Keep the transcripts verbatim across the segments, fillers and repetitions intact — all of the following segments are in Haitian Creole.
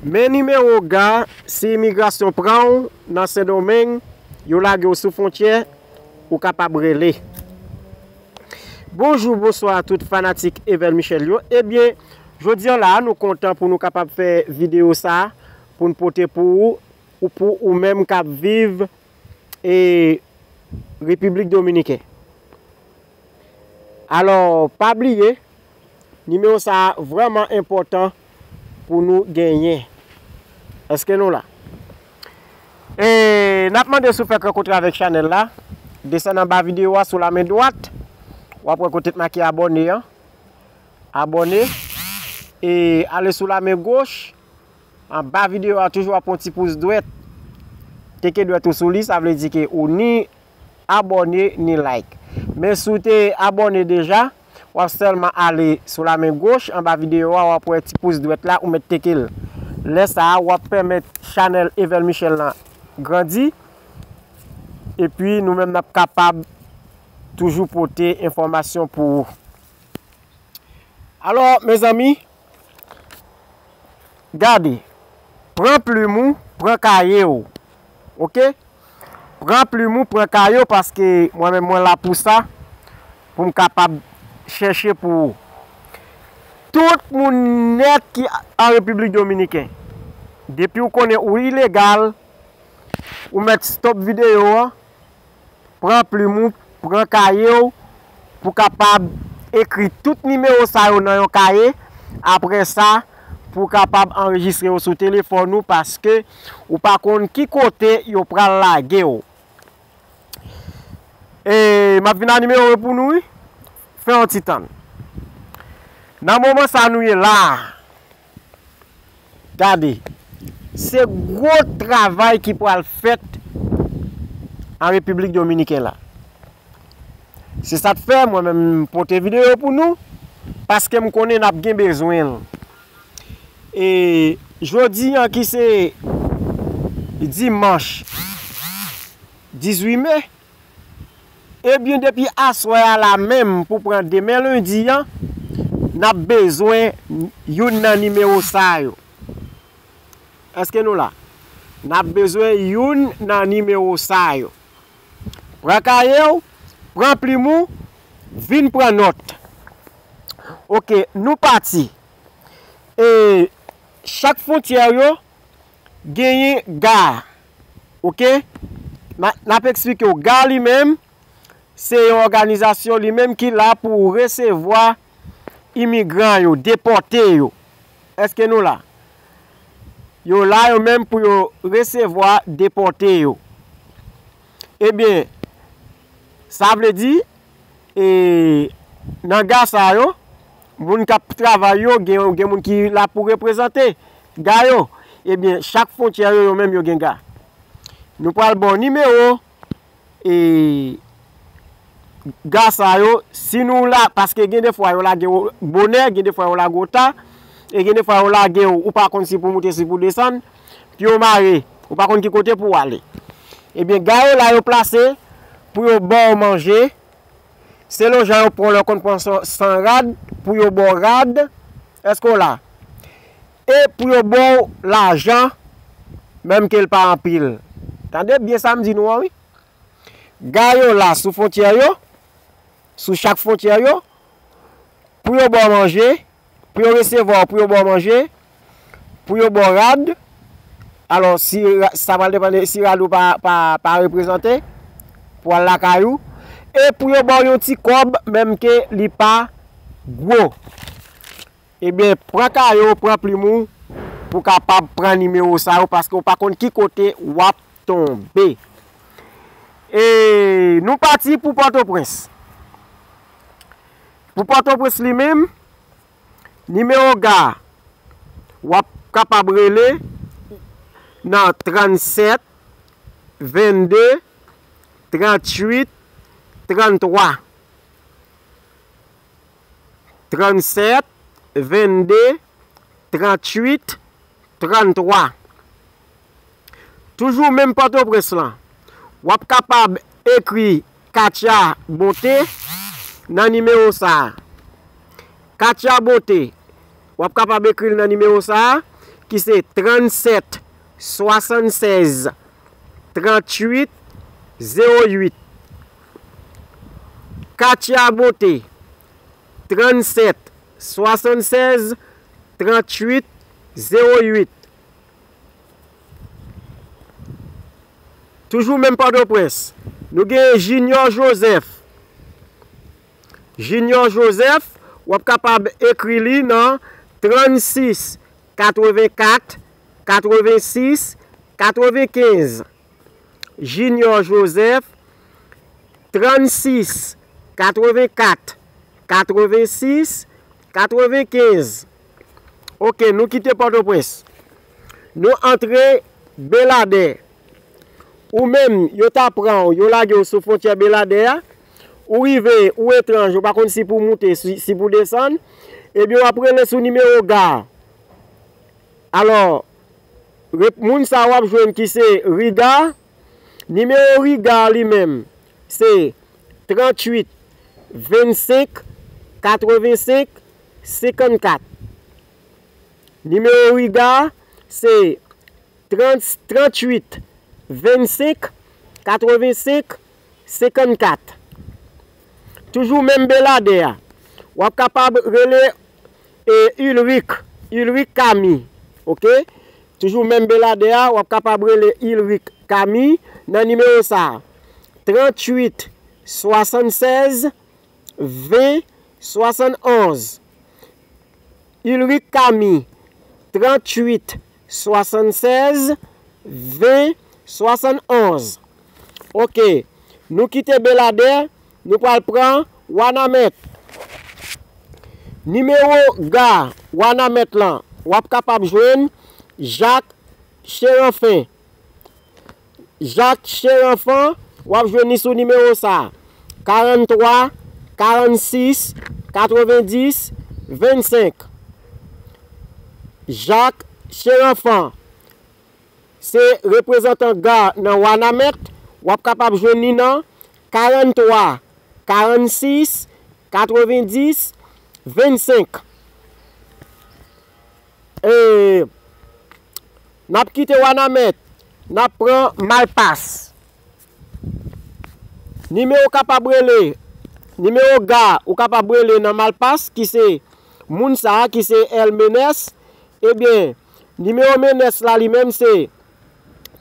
Men nimewo GAR, si imigrasyon pran w nan Sendomeng, yo lage w sou fwontyè, ou kapab rele. Bonjou, bonswa tout fanatik Evel Michel yo. Ebyen, jodi a la, nou kontan pou nou kapab fè videyo sa a, pou n pote pou ou, ou pou ou menm k ap viv e Repiblik Dominiken. Alò, pa bliye, nimewo sa a vrèman enpòtan pou nou genyen. Èske nou la? E n ap mande si w fèk rankontre avèk chanèl la, desann anba videyo a sou la men dwat, w ap wè kote t make abòne an. Abòne. E ale sou la men goch, anba videyo a toujou ap yon ti pous dwèt. Teke dwèt ou sou li, sa vle di ke ou ni abòne ni like. Men si w te abòne deja, w ap sèlman ale sou la men goch, anba videyo a, w ap wè ti pous dwèt la, ou mèt teke l. Lè sa a, w ap pèmèt chanèl Evel Michel lan grandi. Epi nou menm n ap kapab toujou pote enfòmasyon pou ou. Alò, mezanmi, gade, pran plim ou, pran kaye w, oke? Pran plim ou, pran kaye w, paske mwen menm mwen la pou sa, pou m kapab chèche pou ou. Tout moun nèt ki an Repiblik Dominiken, depi w konnen ou ilegal, ou mèt stop videyo an, pran plim ou, pran kaye w, pou kapab ekri tout nimewo sa yo nan yon kaye. Apre sa, pou kapab anrejistre yo sou telefòn ou, paske ou pa konn ki kote yo pral lage w. E m ap vin a nimewo yo pou nou, wi. Fè yon ti tann. Nan moman sa nou ye la a, gade, se gwo travay ki pral fèt an Repiblik Dominiken la. Se sa k fè mwen menm m pote videyo pou nou, paske m konnen n ap gen bezwen l. E jodi an ki se dimanch dizuit me, ebyen depi aswè a la menm pou pran demen lendi an, n ap bezwen youn nan nimewo sa yo. Èske nou la? N ap bezwen youn nan nimewo sa yo. Pran kaye w, pran plim ou, vin pran nòt. Oke, nou pati. E chak fwontyè yo genyen GAR. Oke? N a, n ap eksplike w. GAR li menm, se yon òganizasyon li menm ki la pou resevwa imigran yo, depòte yo. Èske nou la? Yo la yo menm pou yo resevwa depòte yo. Ebyen, sa vle di, e, nan GAR sa yo, moun k ap travay yo, gen, gen moun ki la pou reprezante GAR yo. Ebyen, chak fwontyè yo, yo menm yo gen GAR. Nou pral ba w nimewo, e, GAR sa yo, si nou la, paske gen de fwa yo lage w bonè, gen de fwa yo lage w ta, e gen de fwa yo lage w, ou pa konn si pou moute, si pou desann, pye w mare, ou pa konn ki kote pou w ale. Ebyen, GAR yo la yo plase pou yo ba w manje, selon jan yo pran w, lè w konn pran san, san rad, pou yo ba w rad, èske w la? E pou yo ba w lajan, menm ke l pa anpil. Tande byen sa m di nou an, wi. GAR yo la sou fwontyè yo, sou chak fwontyè yo, pou yo ba w manje, pou yo resevwa w, pou yo ba w manje, pou yo ba w rad. Alò, si ra-, sa pral depann si rad ou pa, pa, pa reprezante, pou al lakay ou. E pou yo ba w yon ti kòb, menm ke li pa gwo. Ebyen, pran kaye w, pran plim ou, pou kapab pran nimewo sa yo, paske w pa konn ki kote w ap tonbe. E nou pati pou Pòtoprens. Pou Pòtoprens li menm, nimewo GAR, w ap kapab rele nan trannsèt, vennde, tranntuit, tranntwa. Trannsèt, vennde, tranntuit, tranntwa. Toujou menm Pòtoprens lan, w ap kapab ekri Katia Bonte nan nimewo sa a. Katia Bonte, w ap kapab ekri l nan nimewo sa a, ki se trannsèt swasannsèz trantuit zewo uit. Katia Bonté, trannsèt swasannsèz trantuit zewo uit. Toujou menm Pòtoprens, nou gen Junior Joseph. Junior Joseph, w ap kapab ekri li nan trannsis katrevenkat katrevensis katrevenkenz. Junior Joseph, trannsis katrevenkat katrevensis katrevenkenz. Oke, nou kite Pòtoprens. Nou antre Beladè. Ou menm, yo ta pran w, yo lage w sou fwontyè Beladè a. Ou rive, ou etranj, ou pa konn si pou w moute, si, si pou w desann. Ebyen, w ap rele sou nimewo Ga. Alò, rep-, moun sa w ap jwenn ki se Riga. Nimewo Riga li menm, se tranntuit vennsenk katrevensenk senkannkat. Nimewo Riga, se trant, tranntuit vennsenk katrevensenk senkannkat. Toujou menm Beladè a, w ap kapab rele, e, Ulric, Ulric Camille, oke? Toujou menm Beladè a, w ap kapab rele Ulric Camille nan nimewo sa a, tranntuit swasannsèz ven swasannonz. Ulric Camille, tranntuit swasannsèz ven swasannonz. Oke, nou kite Beladè, nou pral pran Wanament. Nimewo Ga Wanament lan, w ap kapab jwenn Jacques Cheranfin. Jacques Cheranfin, w ap jwenn li sou nimewo sa a, karannntwa karannsis katrevendis vennsenk. Jacques Cheranfin, se reprezantan Ga nan Wanament, w ap kapab jwenn li nan karannntwa karannsis katrevendis vennsenk. E, n ap kite Wanament, n ap pran Malpas. Nimewo kapab rele, nimewo Ga ou kapab rele nan Malpas, ki se moun sa a, ki se L Menès. Ebyen, nimewo Menès la li menm se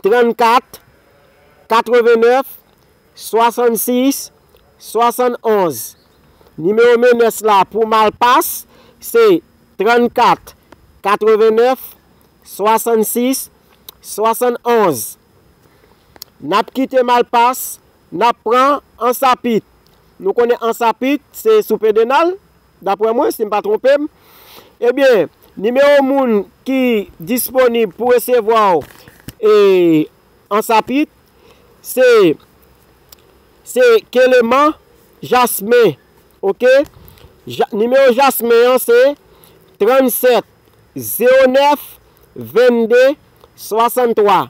trannkat katrevennèf swasannsis swasannonz. Nimewo Menès la pou Malpas se trannkat katrevennèf swasannsis swasannonz. N ap kite Malpas, n ap pran Ansapit. Nou konnen Ansapit se sou Pedenal, daprè mwen, si m pa twonpe m. Ebyen, nimewo moun ki disponib pou resevwa w, e, Ansapit, se, se Keleman Jasmen, oke? Ja-, nimewo Jasmen an se trannsèt zewo nèf vennde swasanntwa.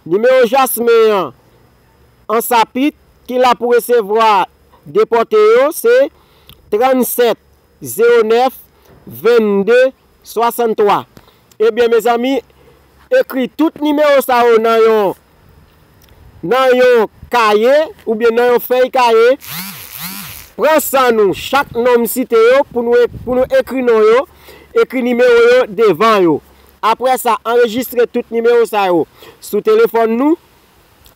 Nimewo Jasmen an, Ansapit, ki la pou resevwa depòte yo, se trannsèt zewo nèf vennde swasanntwa. Ebyen, mezanmi, ekri tout nimewo sa yo nan yon, nan yon kaye oubyen nan yon fèy kaye. Pran san nou, chak non m site yo, pou nou e-, pou nou ekri non yo, ekri nimewo yo devan yo. Apre sa, anrejistre tout nimewo sa yo sou telefòn nou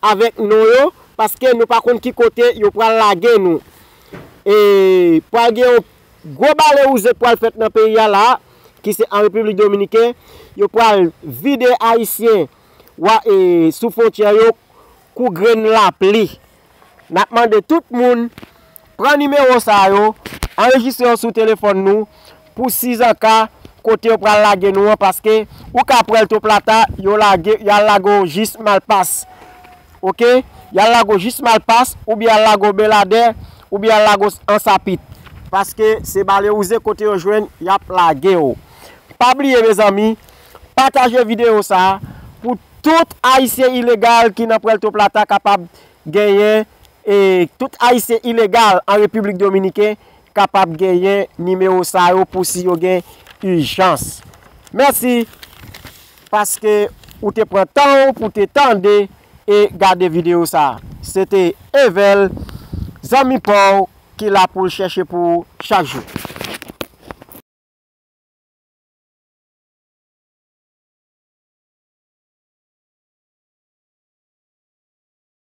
avèk non yo, paske nou pa konn ki kote yo pral lage nou. E pral gen yon gwo bale wouze k pral fèt nan peyi a la, ki se an Repiblik Dominiken. Yo pral vide Ayisyen wa, e, sou fwontyè yo kou grenn lapli. N ap mande tout moun pran nimewo sa yo, anrejistre yo sou telefòn nou pou sizanka kote yo pral lage nou an, paske ou ka Puerto Plata, yo lage, y al lage w jis Malpas. Oke? Y al lage w jis Malpas, oubyen y al lage w Beladè, oubyen y al lage w Ansapit. Paske se bale wouze kote yo jwenn, y ap lage w. Pa bliye, mezanmi, pataje videyo sa a pou tout Ayisyen ilegal ki nan Puerto Plata kapab genyen, e tout Ayisyen ilegal an Repiblik Dominiken kapab genyen nimewo sa yo pou si yo gen ijans. Mèsi. paske ou te pran tan w pou te tande e gade videyo sa. Se te Evel, zanmi pa w, ki la pou l chèche pou ou chak jou.